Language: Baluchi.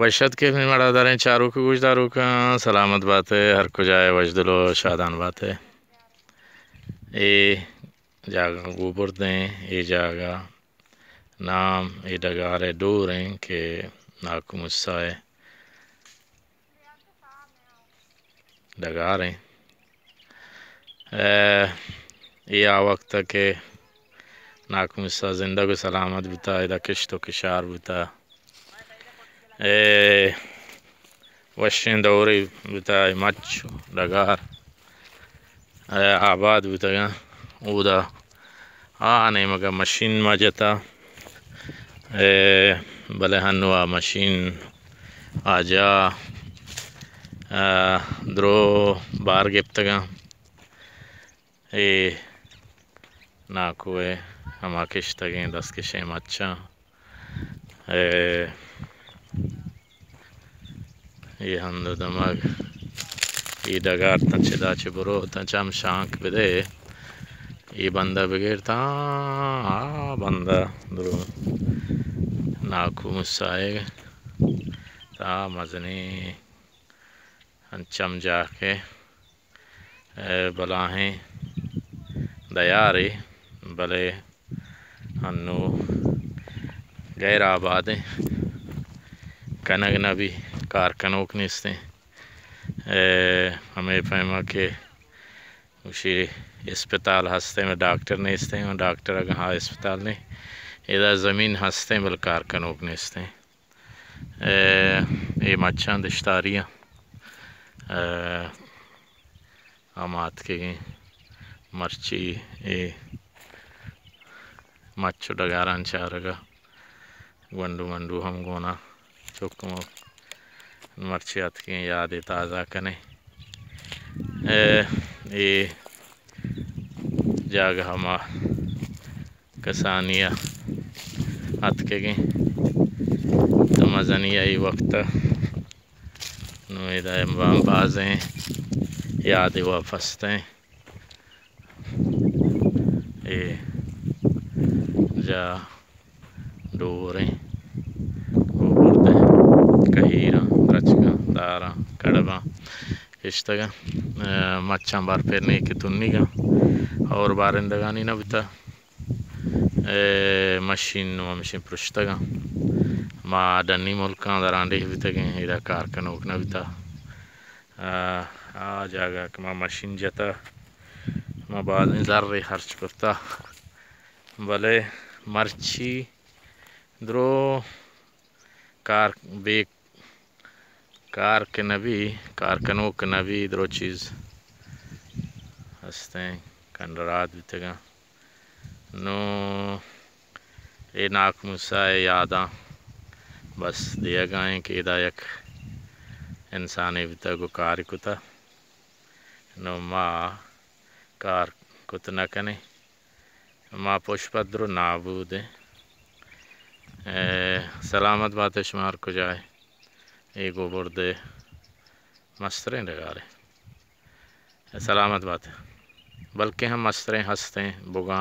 وش اتکے منی مڑاداریں چاروک ءُ گوشداروکاں، سلامت بات ئے، ہر کجا ئے وشدل ءُ شادان بات ئے۔ اے جاگہ گوبرد ایں، اے جاگہ نام اے ڈگار ءِ ڈور ایں کہ ناکو موسی ءِ ڈگار ایں۔ اے، اے آ وقت کہ ناکو موسی زندگ ءُ سلامت بوتا، ادا کشت ءُ کشار بوتا۔ اے وشیں دورے بوتا، اے مچ ءُ ڈگار، اے آباد بوتگاں۔ اودا آ نیمگا مشین ما جتا، اے بلے ہنو آ مشین آ جا، آ، درو بار گپتگاں۔ اے ناکو ءِ ہما کشتگیں دستکشیں مچاں۔ اے، اے ہند ءُ دمگ، اے ڈگار تاں چدا چہ برو تاں چم شانک بدے، اے بندہ بگر تاں آ بندہ درو ناکو موسی ءِ تاں مزنیں انچم جاکے۔ اے بلاہیں دیارے، بلے انو غیر آبادیں، کنگ نہ بی، کار کنوک نیستیں۔ اے ہمے پیما کہ گوشی اسپتال ہستیں، ڈاکٹر نیستیں، ڈاکٹر اگاں ہا اسپتال نہیں، ادا زمین ہستیں بل کار کنوک نیستیں۔ اے، اے مچاں دشتاریاں، اے، ہم آتکگیں مرچی اے مچ ءُ ڈگاراں چارگا گونڈو منڈو ہم گونا چک مرچی آتکگیں یادے تازہ کنے۔ اے، اے جاگہ ما کسانی ءَ اتکگیں تو مزنی ءَ اے وقت ءَ نوں ادا بازیں یادے واپس تیں۔ اے جا ڈوریں، گوبردیں، کہیراں، درچکاں، داراں، کڑباں کشتگاں۔ اے، مچاں بار پر نیکہ تنیگاں اور بارندگانی نہ بوتا۔ اے، مشین نوں ہمشیں پرشتگاں۔ ما ڈنی ملکاں درانڈیہ بیتگیں، ادا کار کنوک نہ بوتا۔ آ، آ جاگہ کہ ما مشین جتا، ما بازیں زرے خرچ کرتا، بلے مرچی درو کار بے کار کہ نہ بی، کار کنوک کہ نہ بی، درو چیز ہستیں، کنڈرات بیتگاں۔ نوں اے ناکو موسی ءِ یاداں بس دیگا ایں کہ ادا یک انسانے بیتگ ءُ کارے کتہ۔ نوں ما کار کت نہ کنیں، ما پشپت درو نابود ایں۔ اے، سلامت بات ئے شما ہر کجا ئے۔ اے گوبرد ءِ مستریں ڈگارے۔ سلامت بات ئے۔ بلکیں ہم مستریں ہستیں بگاں۔